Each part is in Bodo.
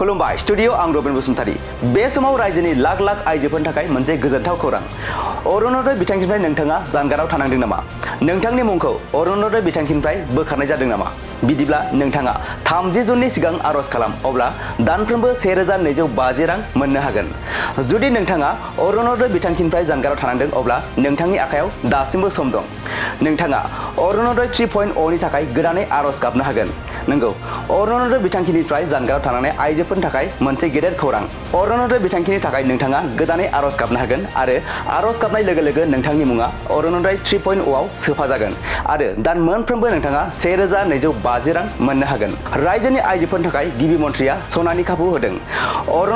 खुलुमबाय स्टुडियो आं रबिन बसुमतारी। बे समाव रायजोनि लाख लाख आइजोफोरनि थाखाय मोनसे गोजोनथाव खौरां। ण'दय बिथांखिनिफ्राय नोंथाङा जानगाराव थानांदों नामा? नोंथांनि मुंखौ ण'दय बिथांखिनिफ्राय बोखारनाय जादों नामा? बिदिब्ला नोंथाङा 30 जुननि सिगां आर'ज खालाम, अब्ला दानफ्रोमबो 1250 रां मोननो हागोन। जुदि नोंथाङा ण'दय बिथांखिनिफ्राय जानगाराव थानांदों, अब्ला नोंथांनि आखायाव दासिमबो सम दं। नोंथाङा ण'दय 3.0 नि थाखाय गोदानै आर'ज गाबनो हागोन। नंगौ, ण'दय बिथांखिनिफ्राय जानगाराव थानाय आइजोफोरनि थाखाय मोनसे गेदेर खौरां। ण'दय बिथांखिनि थाखाय नोंथाङा गोदानै आर'ज गाबनो हागोन आरो आर'ज गाबनाय लोगो लोगो नोंथांनि मुङा ण'दय 3.0 आव सोफाजागोन आरो दान मोनफ्रोमबो नोंथाङा 1250 रां मोननो हागोन। रायजोनि आइजोफोरनि थाखाय गिबि मन्थ्रिया सनानि खाबु होदों।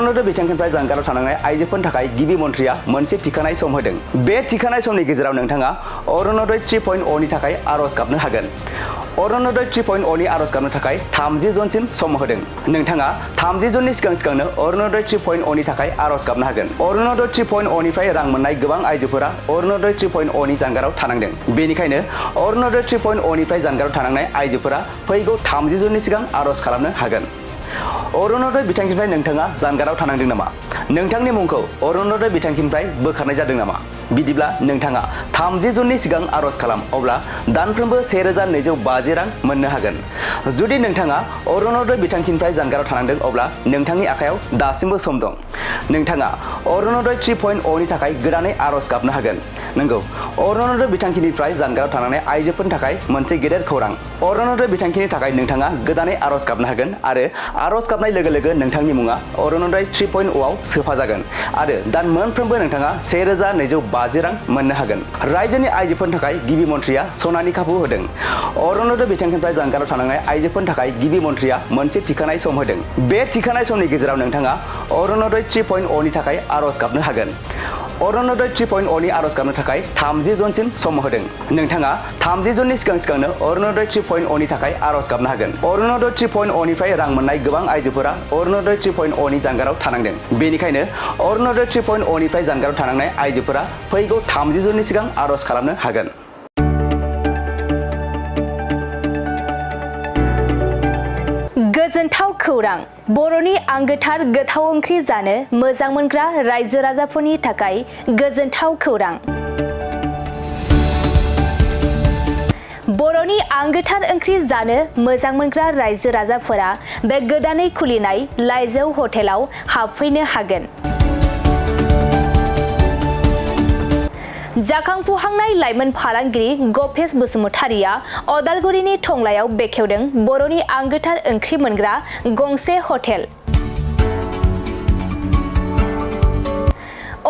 ण'दय बिथांखिनिफ्राय जानगाराव थानाय आइजोफोरनि थाखाय गिबि मन्थ्रिया मोनसे थिखानाय सम होदों। बे थिखानाय समनि गेजेराव नोंथाङा ण'दय 3.0 नि थाखाय आर'ज गाबनो हागोन। ण'दय 3.0 नि आर'ज गाबनो थाखाय 30 जनसिम सम होदों। नोंथाङा 30 जननि सिगांनो ण'दय 3.0 नि थाखाय आर'ज गाबनो हागोन। ण'दय 3.0 निफ्राय रां मोननाय गोबां आइजोफोरा ण'दय 3.0 नि जानगाराव थानांदों। बेनिखायनो ण'दय 3.0 निफ्राय जानगाराव थानांनाय आइजोफोरा फैगौ 30 जननि सिगां आर'ज खालामनो हागोन। ण'दय बिथांखिनिफ्राय नोंथाङा जानगाराव थानांदों नामा? नोंथांनि मुंखौ ण'दय बिथांखिनिफ्राय बोखारनाय जादों नामा? बिदिब्ला नोंथाङा 30 जननि सिगां आर'ज खालाम, अब्ला दानफ्रोमबो 1250 रां मोननो हागोन। जुदि नोंथाङा ण'दय बिथांखिनिफ्राय जानगाराव थानांदों, अब्ला नोंथांनि आखायाव दासिमबो सम दं। नोंथाङा ण'दय 3.0 नि थाखाय गोदानै आर'ज गाबनो हागोन। नंगौ, ण'दय बिथांखिनिफ्राय जानगाराव थानाय आइजोफोरनि थाखाय मोनसे गेदेर खौरां। ण'दय बिथांखिनि थाखाय नोंथाङा गोदानै आर'ज गाबनो हागोन आरो आर'ज गाबनाय लोगो लोगो नोंथांनि मुङा ण'दय 3.0 आव सोफाजागोन आरो दान मोनफ्रोमबो नोंथाङा 1250 रां मोननो हागोन। रायजोनि आइजोफोरनि थाखाय गिबि मन्थ्रिया सनानि खाबु होदों। ण'दय बिथांखिनिफ्राय जानगाराव थानाय आइजोफोरनि थाखाय गिबि मन्थ्रिया मोनसे थिखानाय सम होदों। बे थिखानाय समनि गेजेराव नोंथाङा ण'दय 3.0 नि थाखाय आर'ज गाबनो हागोन। ण'दय 3.0 नि आर'ज गाबनो थाखाय 30 जनसिम सम होदों। नोंथाङा 30 जननि सिगांनो ण'दय 3.0 नि थाखाय आर'ज गाबनो हागोन। ण'दय 3.0 निफ्राय रां मोननाय गोबां आइजोफोरा ण'दय 3.0 नि जानगाराव थानांदों। बेनिखायनो ण'दय 3.0 निफ्राय जानगाराव थानाय आइजोफोरा फैगौ 30 जननि सिगां आर'ज खालामनो हागोन। गोजोनथाव खौरां! बर'नि आंगोथार गोथाव ओंख्रि जानो मोजां मोनग्रा रायजो राजाफोरनि थाखाय गोजोनथाव खौरां। बर'नि आंगोथार ओंख्रि जानो मोजां मोनग्रा रायजो राजाफोरा बे गोदानै खुलिनाय लाइजौ हटेलाव हाबफैनो हागोन। जाखांफुहांनाय लाइमोन फालांगिरि गपेश बसुमतारीया अदालगुरिनि टंलायाव बेखेवदों बर'नि आंगोथार ओंख्रि मोनग्रा गंसे हटेल।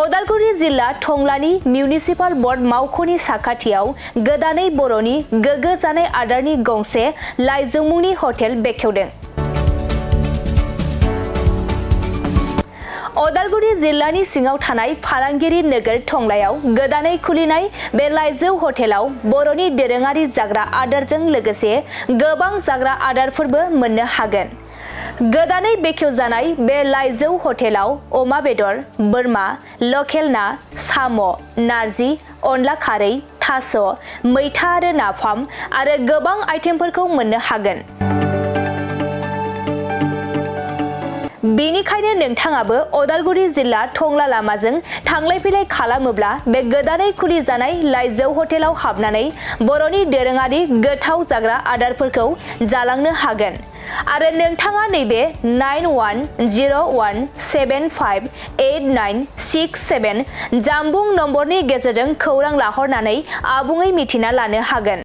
अदालगुरि जिल्ला टंलानि मिउनिसिपाल बर्ड मावख'नि साखाथियाव गोदानै बर'नि गोग्गो जानाय आदारनि गंसे लाइजौ मुंनि हटेल बेखेवदों। अदालगुरि जिल्लानि सिङाव थानाय फालांगिरि नोगोर टंलायाव गोदानै खुलिनाय बे लाइजौ हटेलाव बर'नि दोरोङारि जाग्रा आदारजों लोगोसे गोबां जाग्रा आदारफोरबो मोननो हागोन। गोदानै बेखेवजानाय बे लाइजौ हटेलाव अमा बेदर, बोरमा, लकेल ना, साम', नारजि, अनला खारै, थास', मैथा आरो नाफाम आरो गोबां आइटेमफोरखौ मोननो हागोन। बेनिखायनो नोंथाङाबो अदालगुरि जिल्ला टंला लामाजों थांलाय फैलाय खालामोब्ला बे गोदानै खुलिजानाय लाइजौ हटेलाव हाबनानै बर'नि दोरोङारि गोथाव जाग्रा आदारफोरखौ जालांनो हागोन। आरो नोंथाङा नैबे 9101758967 जानबुं नम्बरनि गेजेरजों खौरां लाहरनानै आबुङै मिथिना लानो हागोन।